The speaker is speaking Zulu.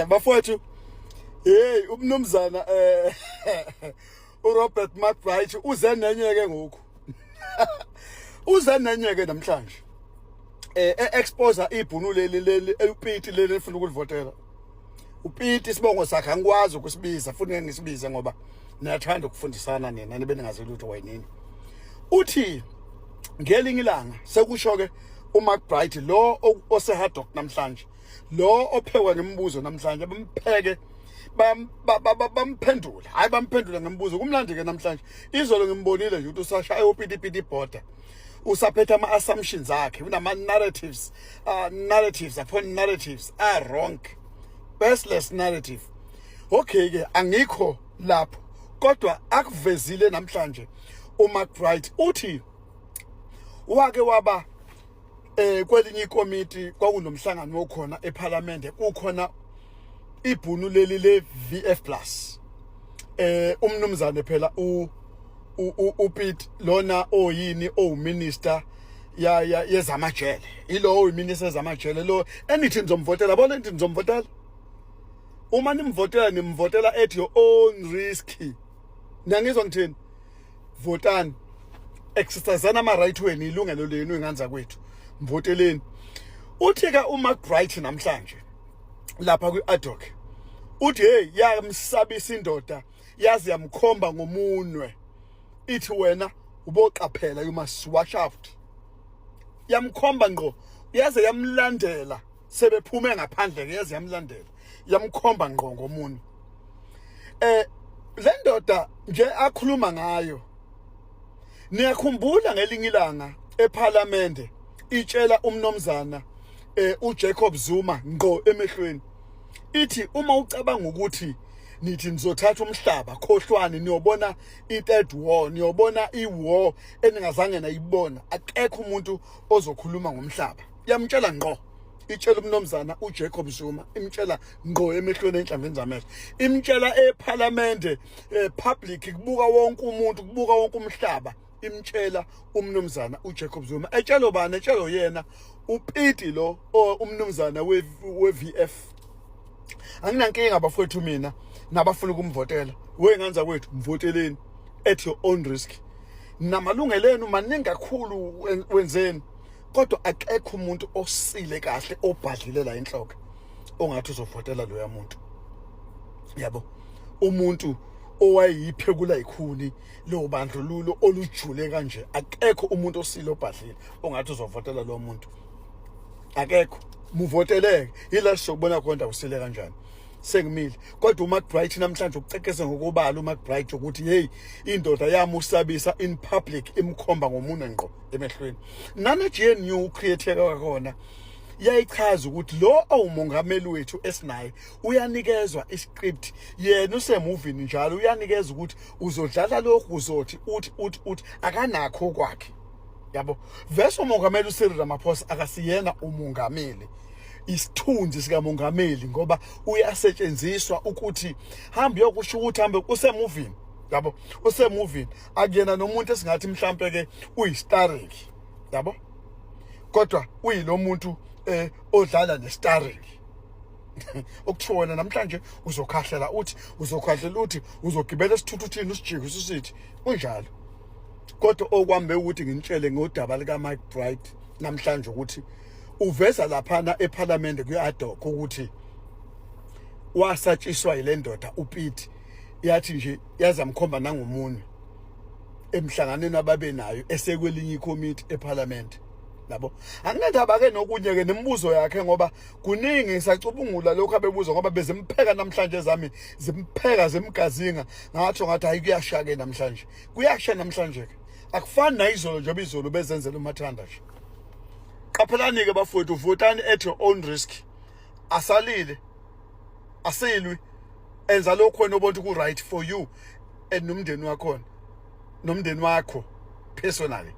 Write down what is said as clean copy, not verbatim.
Bafowethu, hey, umnumzana uRobert McBride uze nenye ke ngoku, uze nenye ke namhlanje, expose ibhunu leli elupiti leli elifuna ukulivotela. Upiti isibongo sakhe angikwazi ukusibiza, futhi ngeke ngisibize ngoba niyathanda ukufundisana nina nibe ningazi lutho wayinini. Uthi ngelinye ilanga, sekusho ke uMcBride lo ose-ad hoc namhlanje, lo ophekwa ngemibuzo namhlanje, bampheke bamphendula, hayi, bamphendula ngemibuzo. Kumlandi ke namhlanje. Izolo ngimbonile nje ukuthi usashaya upitipiti ibhoda, usaphethe ama-assumptions akhe, unama-narratives, narratives upon narratives are wrong, baseless narrative. Okay ke, angikho lapho, kodwa akuvezile namhlanje uMcBride, uthi wake waba kwelinye ikomiti, kwakunomhlangano okhona eParliament, kukhona ibhunu leli le VF plus, umnumzane phela u uPete lona oyini, owuminister ya yezamajele, ilo oyiminister yezamajele lo enithi nizomvotela. Bona, nithi nizomvotela, uma nimvotela, nimvotela at your own risk. Niyangizwa ngithini? Votani, exercisani ama-right wenu, ilungelo lenu ingane zakwethu, mvoteleni. Uthi ka uMcBride namhlanje lapha kwi-ad hoc, uthi hey, yamsabisa indoda, yazi yamkhomba ngomunwe, ithi, "Wena uboqaphela, you must watch out." Yamkhomba ngqo, yaze yamlandela sebephume ngaphandle ke, yaze yamlandela, yamkhomba ngqo ngomunwe. Le ndoda nje akhuluma ngayo, niyakhumbula ngelinye ilanga eParliament itshela umnomzana uJacob Zuma ngqo emehlweni, ithi, "Uma ucabanga ukuthi nithi nizothatha umhlaba, khohlwani, niyobona i-third war, niyobona i-war eningazange nayibona. Akekho umuntu ozokhuluma ngomhlaba." Yamtshela ngqo, itshela umnomzana uJacob Zuma, imtshela ngqo emehlweni, enhlamveni zamehlo, imtshela eParliament, public, kubuka wonke umuntu, kubuka wonke umhlaba. Imtshela umnumzana uJacob Zuma, etshelo bani? Etshelo yena uPiti lo, umnumzana we VF. Anginankinga bafowethu mina nabafuna ukumvotela. Wengane zakwethu, mvoteleni at your own risk, namalungelo enu maningi kakhulu, wenzeni, kodwa akekho umuntu osile kahle, obhadlile la inhloko, ongathi uzovotela loya muntu, yabo, umuntu owayeyiphekula ikhuni lo bandlululo olujule kanje. Akekho umuntu osile obhadlile ongathi uzovotela lo muntu, akekho. Muvoteleke, yila sizokubona khona awusile kanjani. Sengimile. Kodwa uMcBride namhlanje ukucekese ngokubala uMcBride ukuthi hey, indoda yami usabisa in public, imkhomba ngomunwe ngqo emehlweni. Nane GNU create khona yayichaza ukuthi lo owumongameli wethu esinaye uyanikezwa iscript, yena usemovini njalo, uyanikeza ukuthi uzodlala lokhu, uzothi uthi uthi uthi, akanakho kwakhe, yabo. Vese umongameli uCyril Ramaphosa akasiyena umongameli, isithunzi sikamongameli, ngoba uyasetshenziswa ukuthi hambe yokusho ukuthi hambe, usemovini, yabo, usemovini. Akuyena nomuntu esingathi mhlambe ke uyistarring, yabo, kodwa uyilo muntu odlala nestarring, okuthiwa wena namhlanje uzokhahlela, uthi uzokhahlela, uthi uzogibela esithuthuthini, usijike ususithi kunjalo. Kodwa okwami ukuthi nginitshele ngodaba lika McBride namhlanje ukuthi uveza laphana eParliament kwi-ad hoc ukuthi wasatshiswa yile ndoda uPete, yathi nje yazamkhomba nangomunwe emhlanganweni ababe nayo esekwelinye ikomiti eParliament, yabo. Anginandaba ke nokunye ke nemibuzo yakhe, ngoba kuningi ngisacubungula lokho abebuza, ngoba bezimpheka namhlanje, zami zimpheka, zimgazinga. Ngatsho ngathi hayi, kuyasha ke namhlanje, kuyasha namhlanje ke, akufani nayizolo, njengoba izolo bezenzela umathanda nje. Qaphelani ke bafowethu, votani at your own risk. Asalile, asilwi, enza lokho wena obona ku right for you and nomndeni wakhona, nomndeni wakho personally.